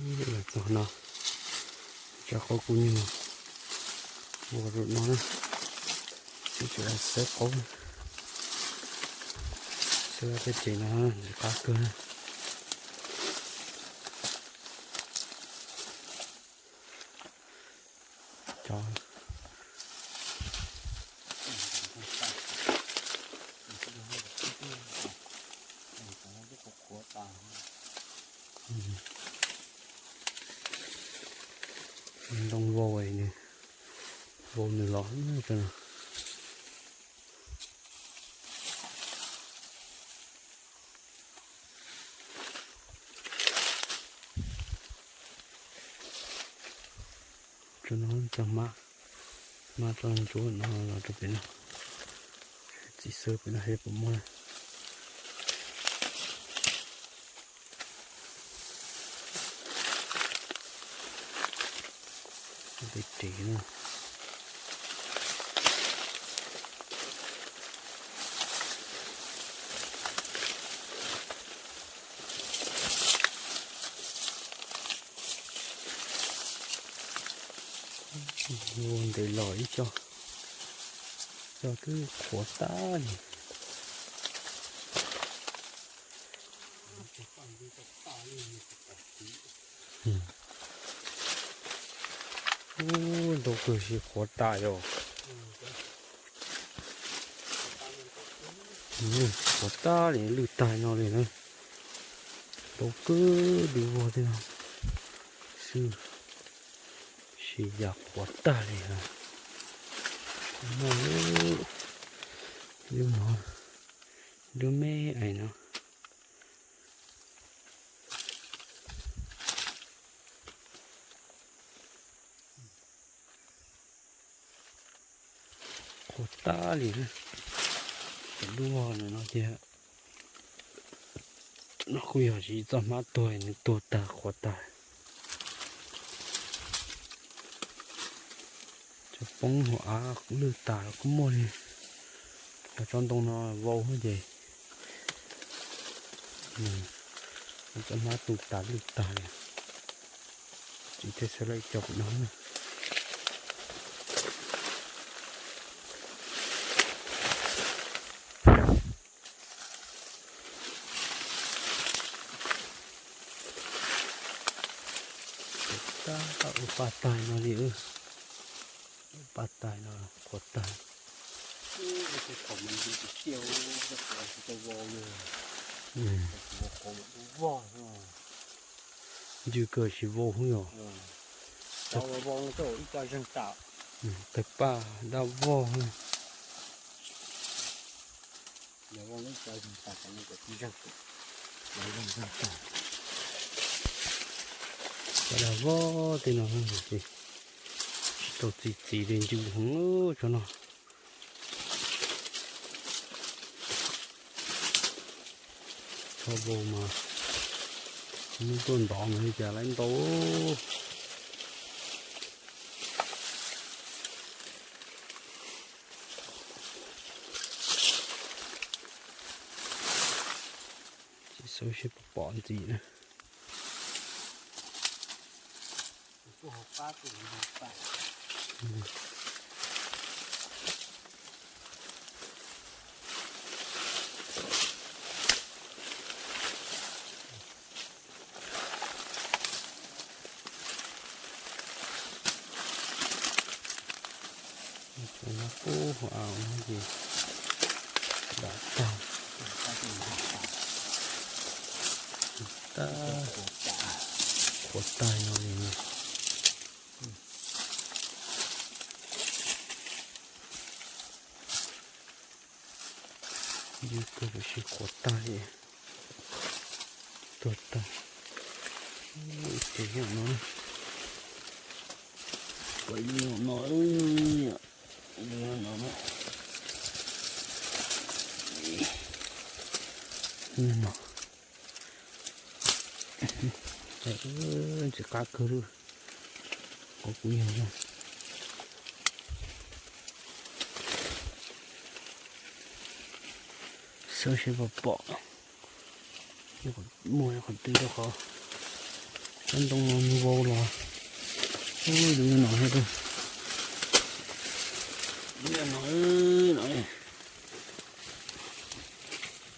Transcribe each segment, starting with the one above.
Los txog no, tsa qaub kub nyuag ua rau no na, tsis xav qaub, xav tej ces no ntxim qab kawg na. Cov ntoo vau, vau nws los no. Tso no, tso hmab, hmab tso ntsuab no los rau pem no, txiv xwb pem no seb puas muaj. Tej ris no. Ua ntev los ib co, co twb qhuav tag li. Ub, ntau kawg, sis qhuav tas yom. Qhuav tag li, lwj tag no li na. Ntau kawg li vog thiab xwb, sis yam qhuav tag li. Muaj lub no, lub me es no. Qhuav tag li na. Cov dub vog no tiag. No kuj yog tsis txoj hmab tuag, nws tuag tag qhuav tag. Cov poob hauv av lwj tas los kuj muaj li. Cov tsob ntoo no vau ces txoj hmab tu tas lwj tag li. Tsis thiaj xav lawm cov no. Tab ua paj taig no li, ua paj taig no qhuav tag. Ncw kawg tsis vau yom. Tawg paj dab vog. Paj dab vog tej no tsis tau txi txiv li, ncw heev tso no. Txhob vau mas, hnub tuaj ntov mas li cas lawv ntau. Tsis xav seb puas pom ntxiv na. Tus no pub hauv av no ces dam tag. Tab, qhuav tag no li. Ncw kawg tiam sis qhuav tag li. Tuag tag. Ces yog no, pom ib lub no, ib lub no, ib lub no. Ntxim qab kawg li. Qhov kuv yog xawb seb puas pom, muaj qhov twg rau qhov Cov ntoo no nws vau los, ub, no, no,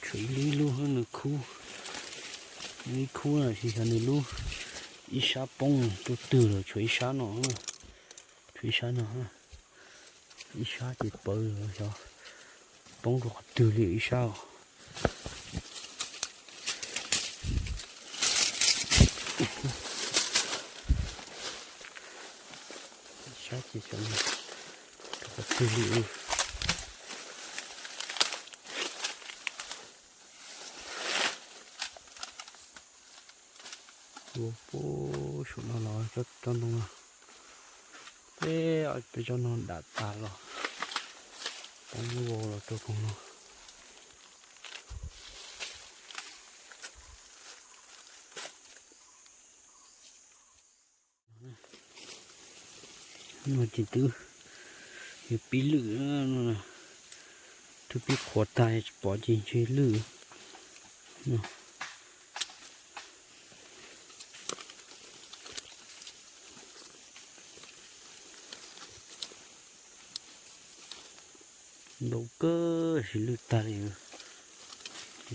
tshuav ib lub, nws khub, ib khub na, xyov nws lub, ib sab poob rau twg lawm, tshuav ib sab no, tshuav ib sab no, ib sab ces pawv, xyov poob rau qhov twg li ib sab os. Ib sab ces xyov rau qhov twg li. Ua puag saum no los tsob ntoo no, peb, peb tsob no dam tas los, poob vau los rau koog no. No ces twb yog pib lwj no, twb pib qhuav tag tsis pom ces ntshe lwj. Ntau kawg, sis lwj tag li.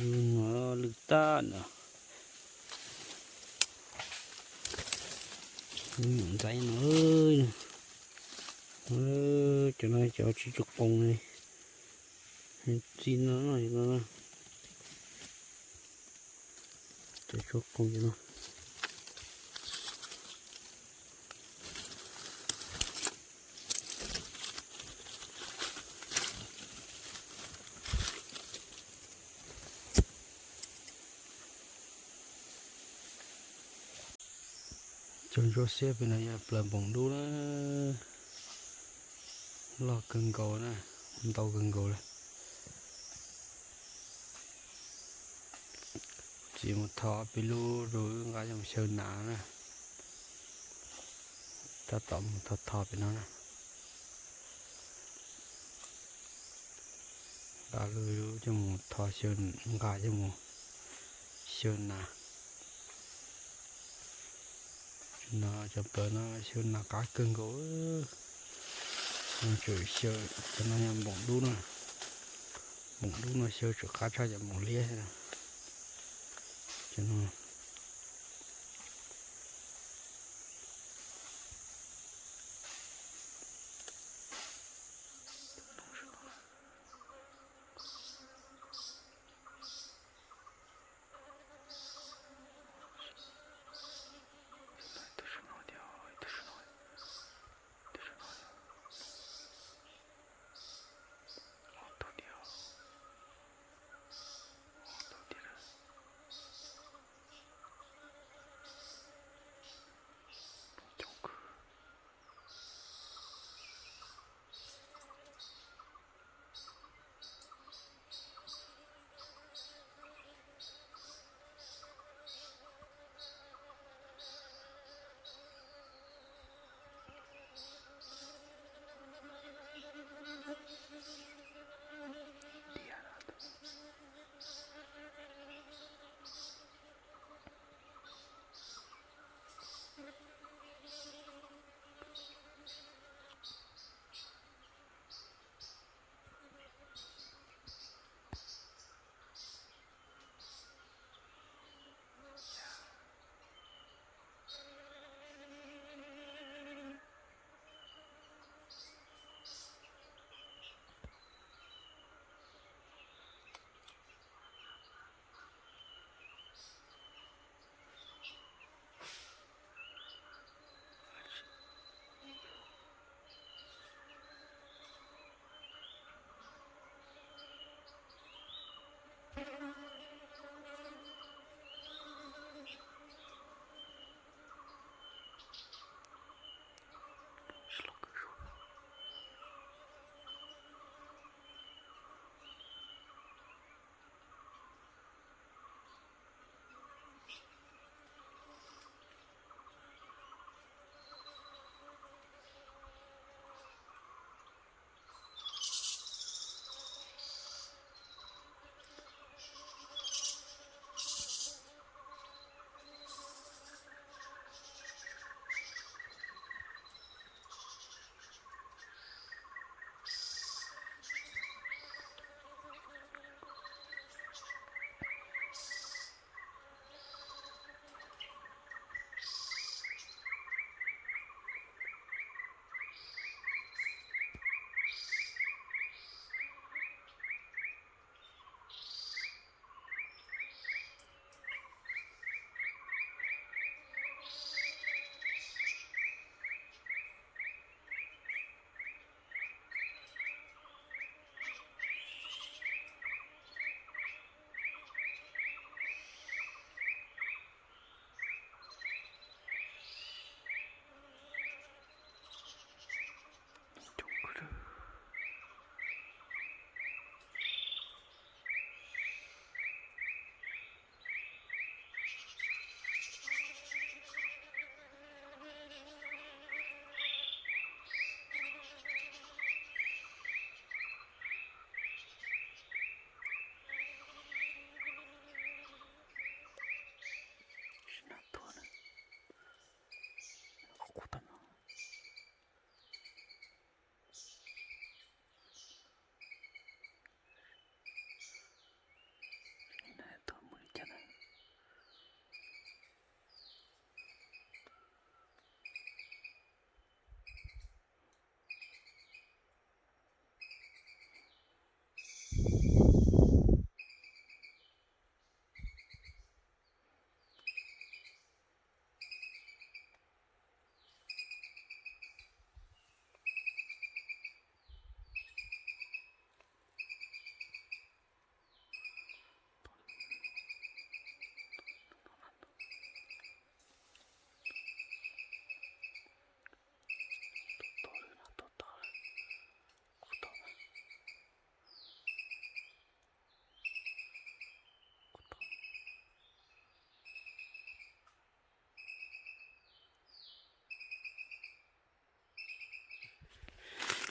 Lwj no, lwj tag no. Nyuam ntxaib no, cov no cov tsib tsuag qoo li. Txij no no, cov tsib tsuag qoo no. Cov ntsuab xiab pem no yog plaws npoom dub na, loj kawg nkaus na, ntau kawg nkaus li. Txiv mus tho peb lub rau wb nqa coj mus xyaw nas na. Tab tom mus tho tho pem no na. Nqa lub coj mus tho xyaw, nqa coj mus xyaw nas. No cov plaws no xyaw nas qab kawg nkaus. Tseem xyaw, cov no yog npoom dub na. Npoom dub no xyaw tseem qab tshaj cov npoom liab thiab. Cov no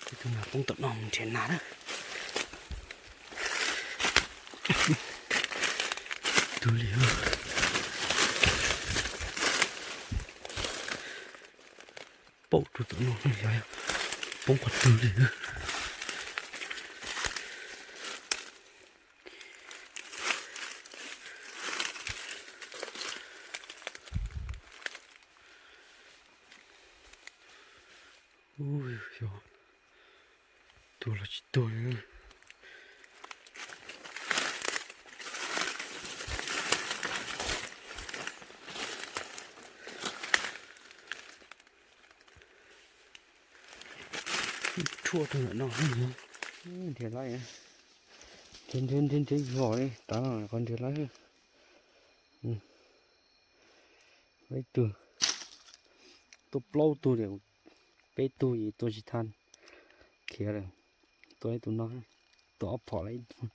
Tus nas poob tom no mus nrhiav nas na. Tus li poob rau tom no yog poob qhov twg li. Ub, yog tuag los tsis tuag li. Tshuaj rau ntawm no. Nrhiav laib, nrhiav nrhiav nrhiav nrhiav vos li tas no qhov nrhiav laib. Ib tug, tuaj plaub tug li, peb tug ces tua tsis tau, khiav lawm. Tua ib tug no, tua ob phom lawm ib tug.